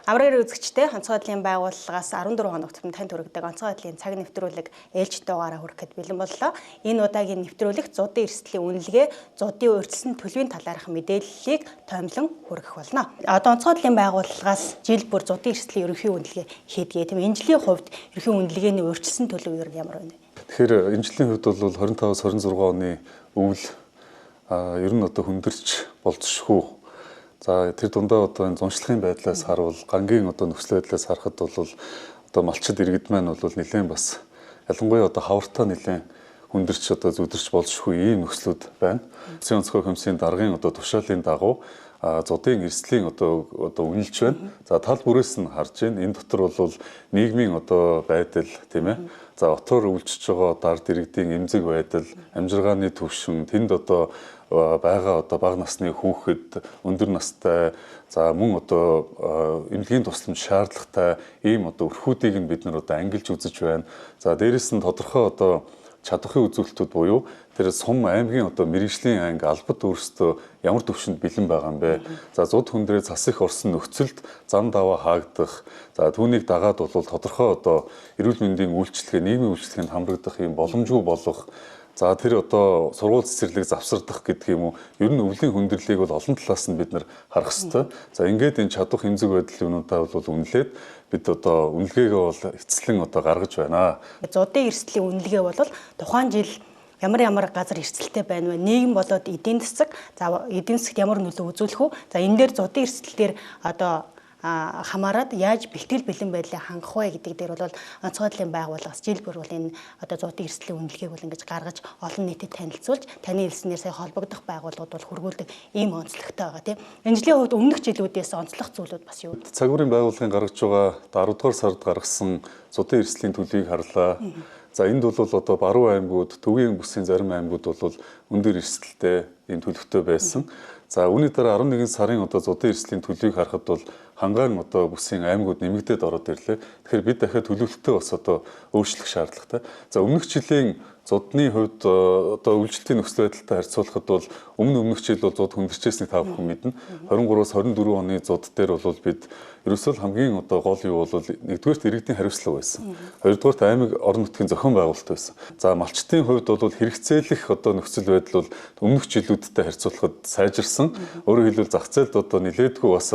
Аврал үзэгчтэй онцгой байдлын байгууллагаас 14 хоног тутам танд хүргэдэг онцгой байдлын цаг нэвтрүүлэг ээлж дугаараа хүрэхэд бэлэн боллоо. Энэ удаагийн нэвтрүүлэг зудын эрсдлийн үнэлгээ, зудын урьдчилсан төлөвийн талаарх мэдээллийг томилон хүргэх болно. Одоо онцгой байдлын байгууллагаас жил бүр зудын эрсдлийн ерөнхий үнэлгээ хийдэг. Тийм, энэ жилийн хувьд ерөнхий үнэлгээний урьдчилсан төлөв ер нь ямар байна вэ? Тэгэхээр энэ жилийн хувьд бол 25-аас 26 оны өвөл ер нь одоо хүндэрч болзошгүй. За, тэр дундаа одоо энэ зуншлагын байдлаас харвал, гангийн одоо нөхцөл байдлаас харахад бол одоо малчид иргэд маань бол нэлээд бас ялангуяа одоо хавартаа нэлээд хүндэрч одоо зүдэрч болзошгүй ийм нөхцлүүд байна. Улсын онцгой комиссийн даргын одоо тушаалын дагуу зудын эрсдлийн одоо үнэлж байна. За, тал бүрээс нь харж байна. Энэ дотор бол нийгмийн одоо байдал, тийм ээ. За, отоор өвлжиж байгаа одоо ард иргэдийн эмзэг байдал, амжиргааны түвшин, тэнд одоо байгаа одоо бага насны хүүхэд, өндөр настай, за мөн одоо эмнэлгийн тусламж шаардлагатай ийм одоо өрхүүдийг нь бид нар одоо ангилж үзэж байна. За, дээрэс нь тодорхой одоо чадварын үзүүлэлтүүд буюу тэр сум аймгийн одоо мэргэжлийн анги албад өөрсдөө ямар түвшинд бэлэн байгаа юм бэ? За, зуд хүндрээ цас их орсон нөхцөлд зам даваа хаагдах, за түүнийг дагаад бол тодорхой одоо эрүүл мэндийн үйлчилгээ, нийгмийн үйлчилгээнд хамрагдах юм боломжгүй болох, за тэр одоо сургууль цэцэрлэг завсардах гэдэг юм уу, ер нь өвлийн хүндрэлийг бол олон талаас нь бид нар харах ёстой. За, ингээд энэ чадвах эмзэг байдал юмнуудаа бол үнэлээд бид одоо үнэлгээгээ бол эцэслэн одоо гаргаж байна. Зудын эрсдлийн үнэлгээ бол тухайн жил ямар ямар газар эрсдэлтэй байна вэ? Нийгэм болоод эдийн засаг, за эдийн засагт ямар нөлөө үзүүлэх үү? За, энэ дээр зудын эрсдэл дээр одоо хамаарат яаж бэлтгэл бэлэн байдлыг хангах вэ гэдэг дээр бол онцгой байдлын байгууллагаас жил бүр бол энэ одоо зудын эрсдлийн үнэлгээг бол ингэж гаргаж олон нийтэд танилцуулж, таны хэлснээр сая холбогдох байгууллагууд бол хүргүүлдэг ийм онцлогтой байгаа, тийм. Энэ жилийн хувьд өмнөх жилүүдээс онцлог зүйлүүд бас юу? Цагуурын байгууллагын гаргаж байгаа 10 дугаар сард гаргасан зудын эрсдлийн төлөвийг харлаа. За, энд бол одоо баруун аймагуд, төвийн бүсийн зарим аймагуд бол өндөр эрсдэлтэй ийм төлөвтэй байсан. За, үүний дараа 11 сарын одоо зудын эрсдлийн төлөвийг харахад бол хангаан одоо бүсийн аймагуд нэмэгдээд ороод ирлээ. Тэгэхээр бид дахиад төлөвлөлтөө бас одоо өөрчлөх шаардлагатай. За, өмнөх жилийн зудны хувьд одоо өвлжилтийн нөхцөл байдалтай харьцуулахад бол өмнөх жил бол зуд хүндэрчээснийг та бүхэн мэднэ. 23-аас 24 оны зуд дээр бол бид ерөөсөө хамгийн одоо гол юу бол нэгдүгээрт иргэдийн хариуцлага байсан. Хоёрдугаарт аймаг орон нутгийн зохион байгуулалт байсан. За, малчдын хувьд бол хэрэгцээлэх одоо нөхцөл байдал бол өмнөх жилүүдтэй харьцуулахад сайжирсан. Өөрөөр хэлбэл зах зээлд одоо нэлээдгүй бас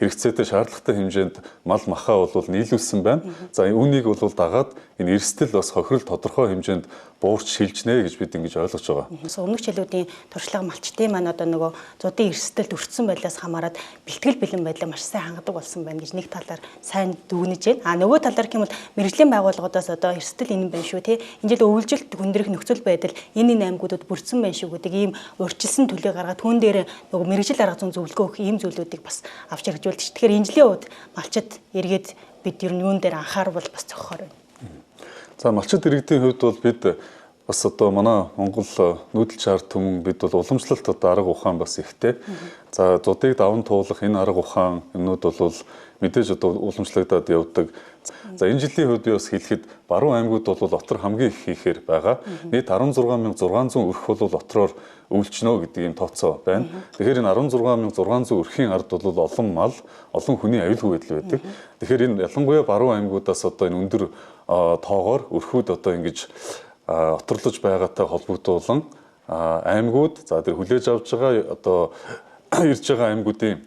хэрэгцээтэй шаардлагатай хэмжээнд мал махаа бол нийлүүлсэн байна. За, үүнийг бол дагаад энэ эрсдэл бас хохирол тодорхой хэмжээнд буурч шилжнэ гэж бид ингэж ойлгож байгаа. Өмнөх жилүүдийн туршлага малчдын маань одоо нөгөө зудын эрсдэлд өртсөн байдлаас хамаарат бэлтгэл бэлэн байдлаа маш сайн хангадаг болсон байна гэж нэг талаар сайн дүгнэж байна. А нөгөө талаар гэх юм бол мэргэжлийн байгууллагуудаас одоо эрсдэл энэ байна шүү, тий. Энэ жил өвлжилт хүндрэх нөхцөл байдал энэ энэ аймагуудад бүрдсэн байна шүү гэдэг ийм урьдчилсан төлөв гаргаад түүн дээр нөгөө мэргэжил арга зүйн зөвлөгөө өгөх ийм зүйлүүдийг бас авч хэрэгжүүлдэг. Тэгэхээр энэ жилийн хувьд малчид эргээд бид ер нь юун дээр анхаарвал бас зохихоор байна. За, малчид иргэдийн хувьд бол бид бас одоо манай Монгол нүүдэлч ард түмэн бид бол уламжлалт одоо арга ухаан бас ихтэй. За, зудыг даван туулах энэ арга ухаан юмнууд бол мэдээж одоо уламжлагдаад явдаг. За, энэ жилийн хувьд би бас хэлэхэд баруун аймагуд бол отор хамгийн их хийхээр байгаа. Нийт 16600 өрх бол отроор өвлжнө гэдэг ийм тооцоо байна. Тэгэхээр энэ 16600 өрхийн ард бол олон мал, олон хүний аюулгүй байдал байдаг. Тэгэхээр энэ ялангуяа баруун аймагудаас одоо энэ өндөр тоогоор өрхүүд одоо ингэж оторлож байгаатай холбогдуулан аймагуд, за тэр хүлээж авч байгаа одоо ирж байгаа аймагуудын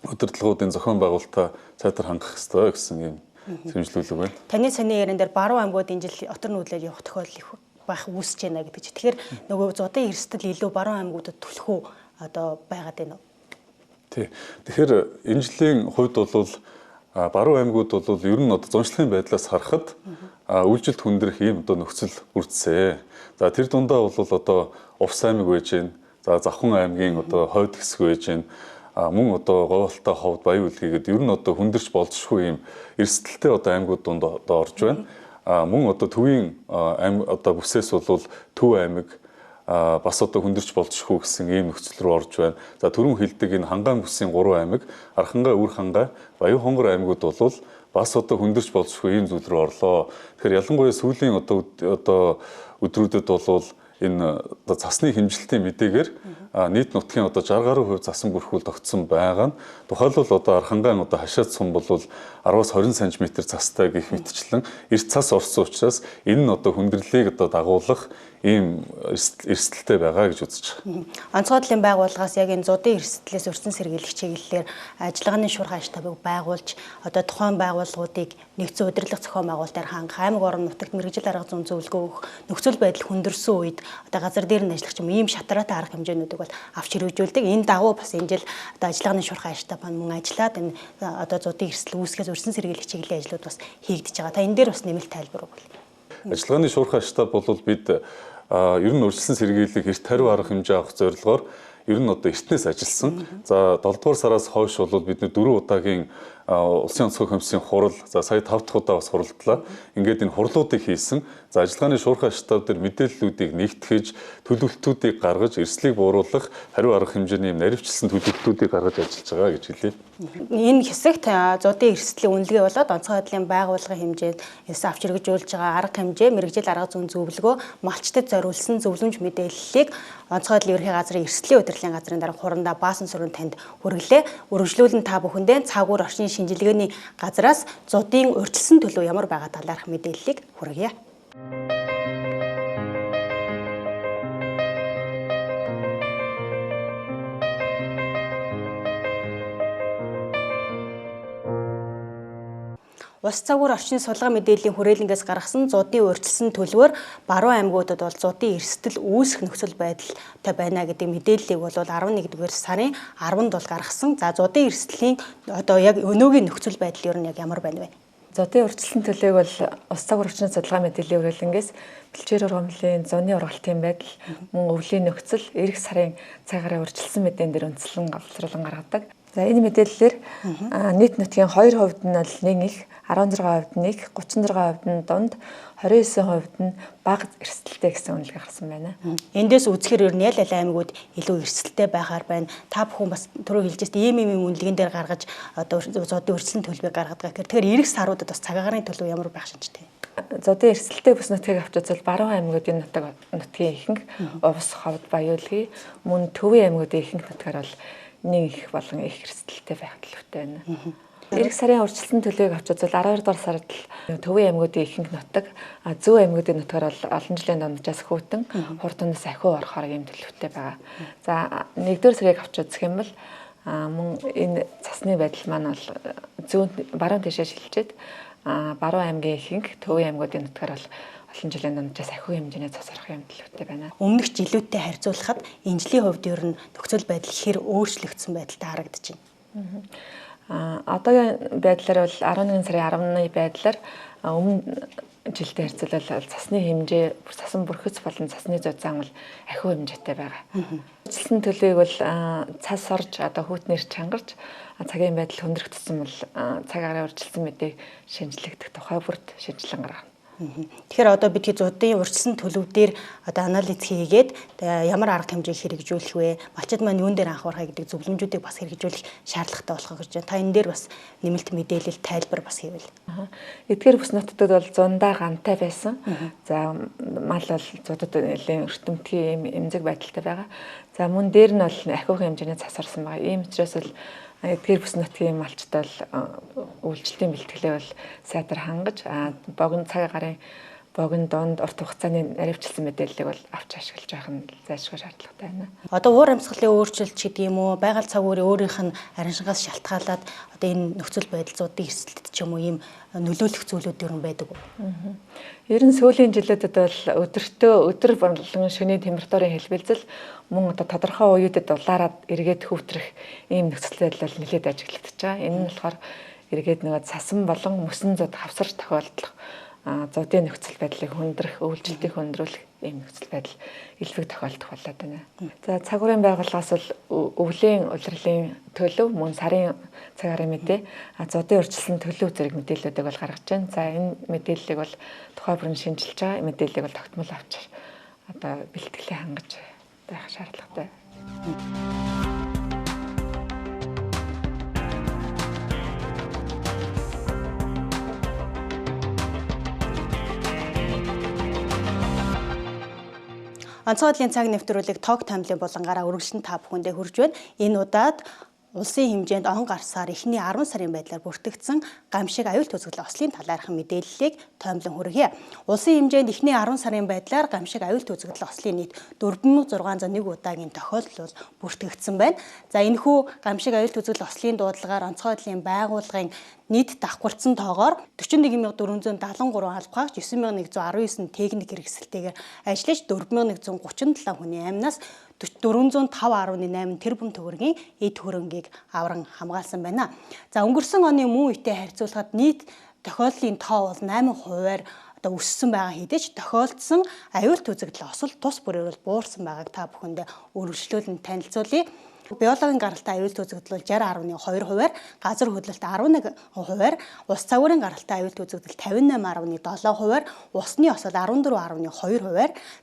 удирдлагуудын зохион байгуулалтаа сайтар хангах ёстой гэсэн ийм сэрэмжлүүлэг байна. Таны саний яран дээр баруун аймагуд энэ жил отор нүүдлээд явах тохиолдол их байх үүсэж байна гэдэг чи. Тэгэхээр нөгөө зудын эрсдэл илүү баруун аймагуудад түлхүү одоо байгаад байна уу? Тий. Тэгэхээр энэ жилийн хувьд бол баруун аймагуд бол ер нь одоо зуншлагын байдлаас харахад үйлжилт хүндрэх ийм одоо нөхцөл бүрдсэ. За, тэр дундаа бол одоо Увс аймаг байж байна. За, Завхан аймгийн одоо хойд хэсэг байж байна. Мөн одоо Говьалтай ховд, Баян үлгийгээд ер нь одоо хүндэрч болзошгүй ийм эрсдэлтэй одоо аймагуд дунд одоо орж байна. Мөн одоо төвийн аймаг одоо бүсээс бол Төв аймаг бас одоо хүндэрч болзошгүй гэсэн ийм нөхцөл рүү орж байна. За, түрүүн хэлдэг энэ Хангаан бүсийн 3 аймаг, Архангай, Үр Хангай, Баян Хонгор аймагуд бол бас одоо хүндэрч болзошгүй ийм зүйл рүү орлоо. Тэгэхээр ялангуяа сүүлийн одоо өдрүүдэд бол энэ одоо цасны хэмжилтийн мэдээгээр Нийт нутгийн одоо 60 гаруй хувь засан бүрхүүл тогтсон байгаа нь тухайлбал одоо Архангайн одоо хашаад сум бол 10-аас 20 см цастай гэх мэтчлэн эрт цас орсон учраас энэ нь одоо хүндрэлийг одоо дагуулах ийм эрсдэлтэй байгаа гэж үзэж байгаа. Онцгой байдлын байгууллагаас яг энэ зудын эрсдлээс өрсөн сэргийлэх чиглэлээр ажиллагааны шуурхай штабыг байгуулж одоо тухайн байгууллагуудыг нэгдсэн удирдлага зохион байгуулалтаар хангах, аймаг орон нутагт мэргэжил арга зүйн зөвлөгөө өгөх, нөхцөл байдал хүндэрсэн үед одоо газар дээр нь ажиллах ч юм ийм шатраатай арга хэмжээнүүдийг бол авч хэрэгжүүлдэг. Энэ дагуу бас энэ жил одоо ажиллагааны шуурхай штаб мөн ажиллаад энэ одоо зудын эрсдэл үүсгэхээс өрсөн сэргийлэх чиглэлийн ажлууд бас хийгдэж байгаа. Та энэ дээр бас нэмэлт тайлбар өгвөл. Ажиллагааны шуурхай штаб бол бид ер нь урьдчилан сэргийлэх эрт хариу арга хэмжээ авах зорилгоор ер нь одоо эртнээс ажилласан. За 7 дугаар сараас хойш бол бид нэр 4 удаагийн Улсын онцгой комиссийн хурал, за сая 5 дахь удаа бас хуралдлаа. Ингээд энэ хурлуудыг хийсэн. За ажиллагааны шуурхай штаб дээр мэдээллүүдийг нэгтгэж, төлөвлөлтүүдийг гаргаж, эрсдлийг бууруулах хариу арга хэмжээний наривчлсан төлөвлөлтүүдийг гаргаж ажиллаж байгаа гэж хэлье. Энэ хэсэгт зудын эрсдлийн үнэлгээ болоод онцгой байдлын байгууллагын хэмжээнд авч хэрэгжүүлж байгаа арга хэмжээ, мэргэжил арга зүйн зөвлөгөө, малчтад зориулсан зөвлөмж мэдээллийг онцгой байдлын ерөнхий газрын эрсдлийн удирдлага газрын дарга хурандаа Баасан сүрэн танд хүргэлээ. Үргэлжлүүлэн та бүхэндээ цагуур орчны шинжилгээний газраас зудын урьдчилсан төлөв ямар байгаа талаарх мэдээллийг хүргье. Улс цагуур орчны судалгаа мэдээллийн хүрээлэнгээс гаргасан зудын урьдчилсан төлөвөөр баруун аймагуудад бол зудын эрсдэл үүсэх нөхцөл байдалтай байна гэдэг мэдээллийг бол 11-р сарын 10-нд бол гаргасан. За зудын эрсдлийн одоо яг өнөөгийн нөхцөл байдал ер нь яг ямар байна вэ? Зудын урьдчилсан төлөвийг бол улс цагуур орчны судалгаа мэдээллийн хүрээлэнгээс бэлчээр ургамлын зуны ургалтын байдал, мөн өвлийн нөхцөл, эх сарын цагаараа урьдчилсан мэдээн дээр үндэслэн боловсруулан гаргадаг. За энэ мэдээллээр нийт нутгийн 2% нь бол нэг их, 16% нь их, 36% нь дунд, 29% нь бага эрсдэлтэй гэсэн үнэлгээ гарсан байна. Эндээс үзэхээр ер нь аль аль аймагуд илүү эрсдэлтэй байхаар байна. Та бүхэн бас түрүү хэлж байсан ийм ийм үнэлгээн дээр гаргаж одоо зудын урьдчилсан төлөвийг гаргадаг гэхээр тэгэхээр эх саруудад бас цагаагаар төлөв ямар байх шинжтэй? Зудын эрсдэлтэй бүс нутгийг авч үзвэл баруун аймагуудын нутгийн ихэнх Увс, Ховд, Баяулгийн, мөн төвийн аймагуудын ихэнх нутгаар бол нэг их болон их эрсдэлтэй байх төлөвтэй байна. Эх сарын урьдчилсан төлөвийг авч үзвэл 12 дугаар сард л төвийн аймагуудын ихэнх нутаг, зүүн аймагуудын нутгаар бол олон жилийн дунджаас хүүтэн, хурд түнээс ахиу орохоор ийм төлөвтэй байгаа. За 1-р сарыг авч үзэх юм бол мөн энэ цасны байдал маань бол зүүн баруун тишээ шилжээд баруун аймгийн ихэнх төвийн аймагуудын нутгаар бол олон жилийн дунджаас ахиу хэмжээний цас орох юм төлөвтэй байна. Өмнөх жилүүдтэй харьцуулахад энэ жилийн хувьд ер нь нөхцөл байдал хэр өөрчлөгдсөн байдалтай харагдаж байна? Одоогийн байдлаар бол 11 сарын 10-ны байдлаар өмнө жилтэй харьцуулбал цасны хэмжээ, цасан бүрхэц болон цасны зузаан бол ахиу хэмжээтэй байгаа. Урьдчилсан төлөвийг бол цас орж одоо хүүтнэр чангарч цагийн байдал хүндрэх тусам бол цаг агаарын урьдчилсан мэдээг шинжлэгдэх тухай бүрт шинжилэн гаргана. Тэгэхээр одоо бид зудын урьдчилсан төлөв дээр одоо анализ хийгээд ямар арга хэмжээг хэрэгжүүлэх вэ? Малчид маань юун дээр анхаарах гэдэг зөвлөмжүүдийг бас хэрэгжүүлэх шаардлагатай болох гэж байна. Та энэ дээр бас нэмэлт мэдээлэл тайлбар бас хийвэл. Эдгээр бүс нутгад бол зундаа гантай байсан. За мал бол зудад нэлээд өртөмтгий юм эмзэг байдалтай байгаа. За мөн дээр нь бол ахиухан хэмжээний цас орсон байгаа. Ийм учраас бол эдгээр бүс нутгийн малчид бол үйлчлэлийн бэлтгэлээ бол сайтар хангаж богино цаг агарын богино дунд урт хугацааны наривчлсан мэдээллийг бол авч ашиглаж байх нь зайлшгүй шаардлагатай байна. Одоо уур амьсгалын өөрчлөлт гэдэг юм уу, байгаль цаг үеийн өөрийнх нь араншингаас шалтгаалаад одоо энэ нөхцөл байдал зудын эрсдэлд ч юм уу ийм нөлөөлөх зүйлүүд ер нь байдаг уу? Ер нь сүүлийн жилүүдэд бол өдөртөө өдөр болон шөнийн температурын хэлбэлзэл мөн одоо тодорхой үеүүдэд дулаараад эргээд хүүтрэх ийм нөхцөл байдал бол нэлээд ажиглагдаж байгаа. Энэ нь болохоор эргээд нөгөө цасан болон мөсөн зуд хавсарч тохиолдох зудын нөхцөл байдлыг хүндрэх, өвлжилтийг хүндрүүлэх ийм нөхцөл байдал илбэг тохиолдох болоод байна. За цагуурын байгууллагаас бол өвлийн улирлын төлөв, мөн сарын цагаарын мэдээ, зудын урьдчилсан төлөв зэрэг мэдээллүүдийг бол гаргаж байна. За энэ мэдээллийг бол тухай бүрэн шинжилж байгаа мэдээллийг бол тогтмол авч одоо бэлтгэлээ хангаж байх шаардлагатай. Онцгой байдлын цаг нэвтрүүлэг тог томлын булангаараа үргэлжлэн та бүхэндээ хүрж байна. Энэ удаад улсын хэмжээнд он гарсаар эхний 10 сарын байдлаар бүртгэгдсэн гамшиг аюулт үзэгдэл ослын талаархан мэдээллийг томлон хүргье. Улсын хэмжээнд эхний 10 сарын байдлаар гамшиг аюулт үзэгдэл ослын нийт 4601 удаагийн тохиолдол бол бүртгэгдсэн байна. За энэхүү гамшиг аюулт үзэгдэл ослын дуудлагаар онцгой байдлын байгууллагын нийт давхарцсан тоогоор 41473 албахаагч 9119 техник хэрэгсэлтэйгээр ажиллаж 4137 хүний амнаас 405.8 тэрбум төгрөгийн эд хөрөнгийг авран хамгаалсан байна. За өнгөрсөн оны мөн үетэй харьцуулахад нийт тохиолдлын тоо бол 8%-аар одоо өссөн байгаа хэдий ч тохиолдсон аюулт үзэгдэл осол тус бүрээр бол буурсан байгааг та бүхэндээ үргэлжлүүлэн танилцуулъя. Биологийн гаралтай аюулт үзэгдэл бол 60.2%, газар хөдлөлт 11%, ус загварын гаралтай аюулт үзэгдэл 58.7%, усны осол 14.2%,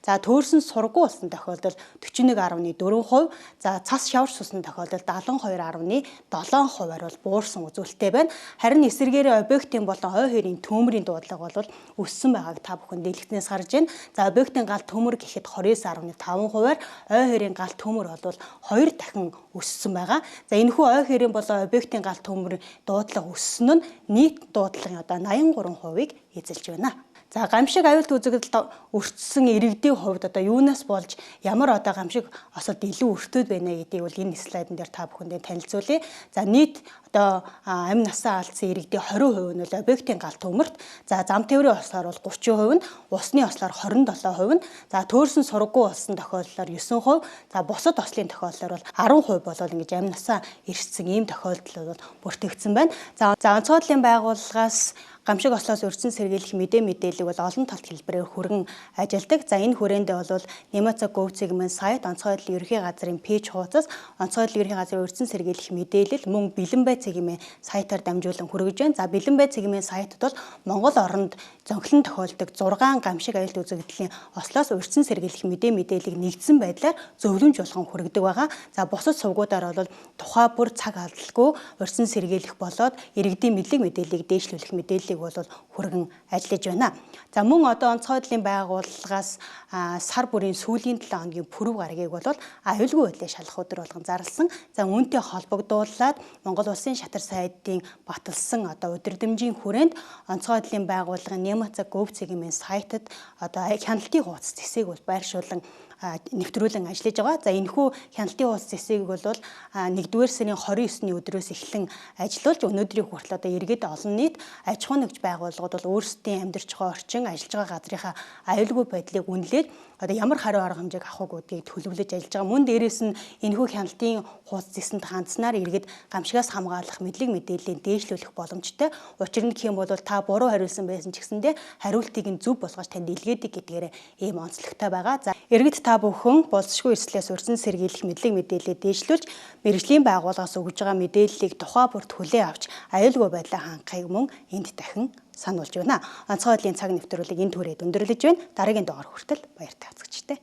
за төөрсөн сургуу болсон тохиолдол 41.4%, за цас шавар сусан тохиолдол 72.7%-аар бол буурсан үзүүлэлттэй байна. Харин эсвэргээрээ объектын болон ой хоёрын төмрийн дуудлага бол өссөн байгааг та бүхэн дэлгэцнээс харж байна. За объектын гал төмөр гэхэд 29.5%, ой хоёрын гал төмөр бол 2 дахин өссөн байгаа. За энэхүү ой хэрийн болон объектын гал төмөр дуудлага өссөн нь нийт дуудлагын одоо 83%-ыг эзэлж байна. За гамшиг аюулт үзэгдэлд өртсөн иргэдийн хувьд одоо юунаас болж ямар одоо гамшиг осолд илүү өртөөд байна гэдгийг бол энэ слайдн дээр та бүхэндээ танилцуулъя. За нийт одоо амь насаа алдсан иргэдийн 20% нь бол объектын гал төмөрт, за зам тээврийн ослоор бол 30% нь, усны ослоор 27% нь, за төөрсөн сургуу болсон тохиолдлоор 9%, за бусад ослын тохиолдлоор бол 10% болол ингэж амь насаа эрсдсэн ийм тохиолдол бол бүртгэгдсэн байна. За онцгой байдлын байгууллагаас гамшиг ослоос өртсөн сэргийлэх мэдээллийг бол олон талт хэлбэрээр хүргэн ажилладаг. За энэ хүрээндээ бол Немаца Gov.cg сайт, онцгой байдлын ерөнхий газрын пэйж хуудас, онцгой байдлын ерөнхий газрын өртсөн сэргийлэх мэдээлэл мөн бэлэн бай цэгийн сайтаар дамжуулан хүргэж байна. За бэлэн бай цэгийн сайтад бол Монгол оронд зөнхлөн тохиолдог 6 гамшиг аюулт үзэгдлийн ослоос өртсөн сэргийлэх мэдээллийг нэгдсэн байдлаар зөвлөмж болгон хүргэдэг байгаа. За бусад сувгуудаар бол тухай бүр цаг алдалгүй өртсөн сэргийлэх болоод иргэдийн мэдлэг мэдээллийг дээшлүүлэх мэдээллийг бол хүргэн ажиллаж байна. За мөн одоо онцгой байдлын байгууллагаас сар бүрийн сүүлийн 7 хоногийн пүрэв гарагийг бол аюулгүй байдлыг шалгах өдөр болгон зарласан. За үүнтэй холбогдуулаад Монгол Улсын шатар сайдын баталсан одоо удирдамжийн хүрээнд онцгой байдлын байгууллагын Немаца Gov.cg сайтад одоо хяналтын хуудас зэсийг бол байршуулан нэвтрүүлэн ажиллаж байгаа. За энэхүү хяналтын хуудас зэсийг бол 1-р сарын 29-ний өдрөөс эхлэн ажиллуулж өнөөдрийн хүртэл одоо иргэд олон нийт аж ахуйн нэгж байгууллагууд бол өөрсдийн амьдарч байгаа орчин, ажиллаж байгаа газрынхаа аюулгүй байдлыг үнэлээд одоо ямар хариу арга хэмжээг авах гэдгийг төлөвлөж ажиллаж байгаа. Мөн дээрээс нь энэхүү хяналтын хуудас зэсэнд хандсанаар иргэд гамшигаас хамгаалах мэдлэг мэдээллийг дээшлүүлэх боломжтой. Учир нь гэх юм бол та буруу хариулсан байсан ч гэсэндээ хариултыг нь зөв болгож танд илгээдэг гэдгээр ийм онцлогтой байгаа. За иргэд та бүхэн болзошгүй эрсдлээс урьдчилан сэргийлэх мэдлэг мэдээллийг дээшлүүлж мэргэжлийн байгууллагаас өгж байгаа мэдээллийг тухай бүрт хүлээн авч аюулгүй байдлаа хангахыг мөн энд дахин сануулж байна. Онцгой байдлын цаг нэвтрүүлгийг энэ түрээд өндөрлөж байна. Дараагийн дугаар хүртэл баяртай үзэгчтэй.